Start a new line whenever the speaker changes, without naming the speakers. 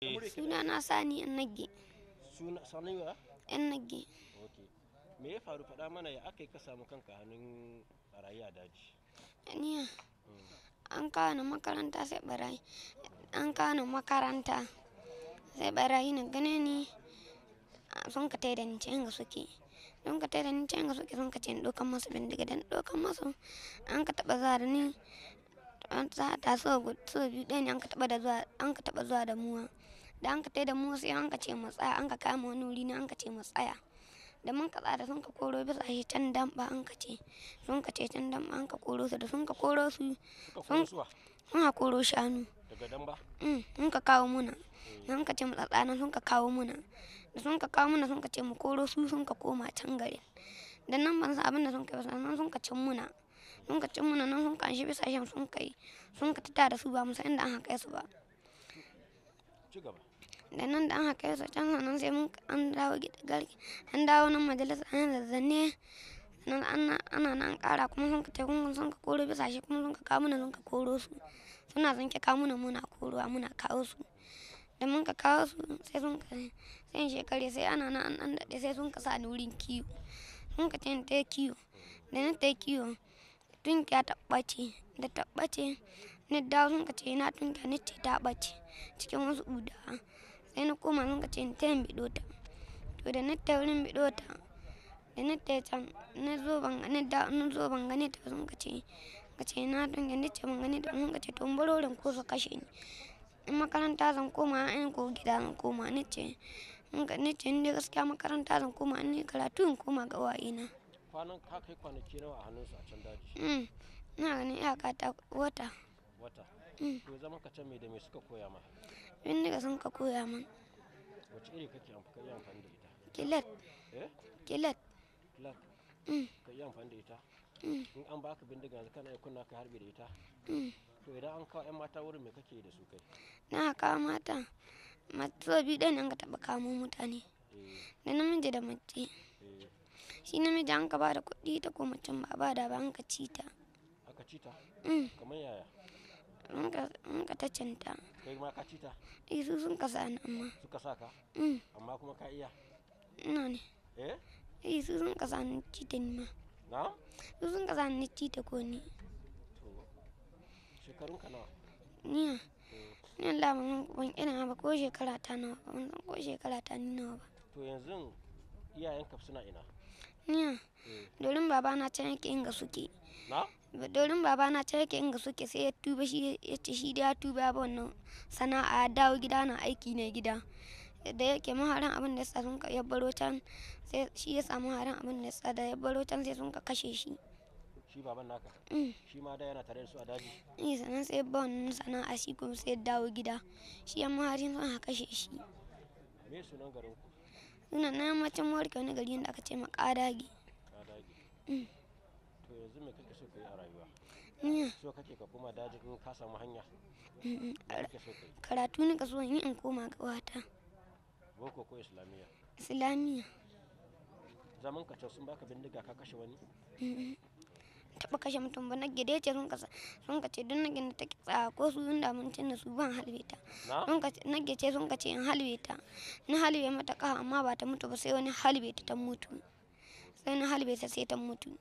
Suna na Sani Nagge.
Suna Sani wa?
Nagge.
Okay. Me ya faru, faɗa mana ya aka yi ka samu kanka hannun barayi a daji?
Ni an kawo ni makaranta sai barayi. An kawo ni makaranta sai barayi na gane ni sun ka tai da ni can ga suke. Sun ka tai da ni can ga suke, sun ka ce in ɗaukan masu bindiga, dan ɗaukan masu an ka taɓa zuwa da ni. An ta so so biyu ɗaya ne an ka taɓa da zuwa, an ka taɓa zuwa da muwa. Da an ka tai da mu sai an ka ce mu tsaya, an ka kama wani wuri na an ka ce mu tsaya. Da mun ka tsaya da sun ka koro bisa shi can damba, an ka ce sun ka ce can damba an ka koro su, da sun ka koro su.
Suka koro suwa?
Sun ka koro shanu.
Daga damba?
Sun ka kawo muna. Sun ka ce mu tsaya nan, sun ka kawo muna. Da sun ka kawo muna sun ka ce mu koro su, sun ka koma can garin. Da nan ban san abin da sun kai ba, sannan sun ka cin muna. Sun ka cin muna nan sun ka anshi bisa shan sun kai. Sun ka tattara su, ba mu san inda an kai su ba.
Ci gaba.
Da nan da an kai su can, sannan sai mun an dawo garki, an dawo nan majalisa an zazzane. Sannan ana ana nan ƙara kuma sun ka tai sun ka koro bisa shi, kuma sun ka kawo muna, sun ka koro su. Suna zanke kawo muna, muna korowa muna kawo su. Da mun ka kawo su sai sun ka sai shekare sai ana nan an daɗe sai sun ka sa ni wurin kiwo. Sun ka ce in tai kiwo. Da na tai kiwo, tunkiya ta ɓace. Da ta ɓace ni dawo sun ka ce ina tunkiya, ni ce ta ɓace cikin wasu udawa. Sai na koma sun ka ce in tai in biɗo ta. To da na tai wurin biɗo ta, da na tai can na zo ban na dawo na zo ban gane ta ba, sun ka ce ina tunkiya, ni ce ban gane ta ba, sun ka ce to in bar wurin ko su kashe ni. In makaranta zan koma in ko gida zan koma, ni ce ni ce in dai gaskiya makaranta zan koma, in ni karatu in koma ga uwayena.
Kwanan ka kai kwanaki nawa a hannunsu a can daji?
Ina ganin iyaka ta wata.
Wata. To zaman ka can me da me suka koya ma?
Bindiga sun ka koya min.
Wace iri kake ka iya amfani da ita?
Kilet.
Eh?
Kilet.
Kilet. Ka iya amfani da ita? In an baka bindiga yanzu kana iya kunna ka harbi da ita? To idan an kawo 'yan mata wurin, me kake yi da su kai?
Na kawo mata. So biyu ɗaya ne an ka taɓa kamo mutane. Da namiji da mace. Shi namiji an ka ba da kuɗi, ita ko macen ba a ba da ba, an ka ci ta.
Aka ci ta? Kamar yaya?
Mun ka ta cinta.
Kai ma ka ci ta?
Eh, su sun ka sa ni amma.
Suka sa ka? Amma kuma ka iya?
Ina ne.
Eh?
Eh, su sun ka sa ni ci ta ni ma.
Na?
Su sun ka sa ni ci ta ko ni.
To shekarun ka nawa?
Ni ni Allah ban ina ba ko shekara ta nawa ba, ban san ko shekara ta ni nawa ba.
To yanzu iyayenka suna ina?
Ni domin babana can yake inga suke.
Na?
Domin babana can yake inga suke, sai ya tuba, shi ya ce shi da ya tuba ya bar wannan sana'a, ya dawo gida na aiki ne gida. Da yake maharan abin da yasa sun ka ya baro can, sai shi ya samu harin abin da yasa da ya baro can sai sun ka kashe shi.
Shi baban naka? Shi ma da yana tare da su a daji?
Eh, sannan sai ya bar wannan sana'a, shi kuma sai ya dawo gida. Shi ya maharin sun ka kashe shi.
Me sunan garin ku?
Sunan na yammacin Morke, wani gari da aka ce ma Ƙadage.
Ƙadage. To yanzu me kake so ka yi a rayuwa?
Ni
So kake ka koma daji in ka samu hanya? Me kake so ka yi?
Karatu nika so in yi in koma ga uwata.
Boko ko Islamiyya?
Islamiyya.
Zaman ka can sun baka bindiga ka kashe wani?
Taɓa kashe mutum ba, nagge dai ce sun ka ce duk nagge da take tsaya ko su inda mun cinna su ban halbe ta.
Na?
Sun ka ce nagge ce sun ka ce in halbe ta. Na halbe mata ƙafa amma ba ta mutu ba, sai wani halbe ta ta mutu. Sai na halbe ta sai ta mutu.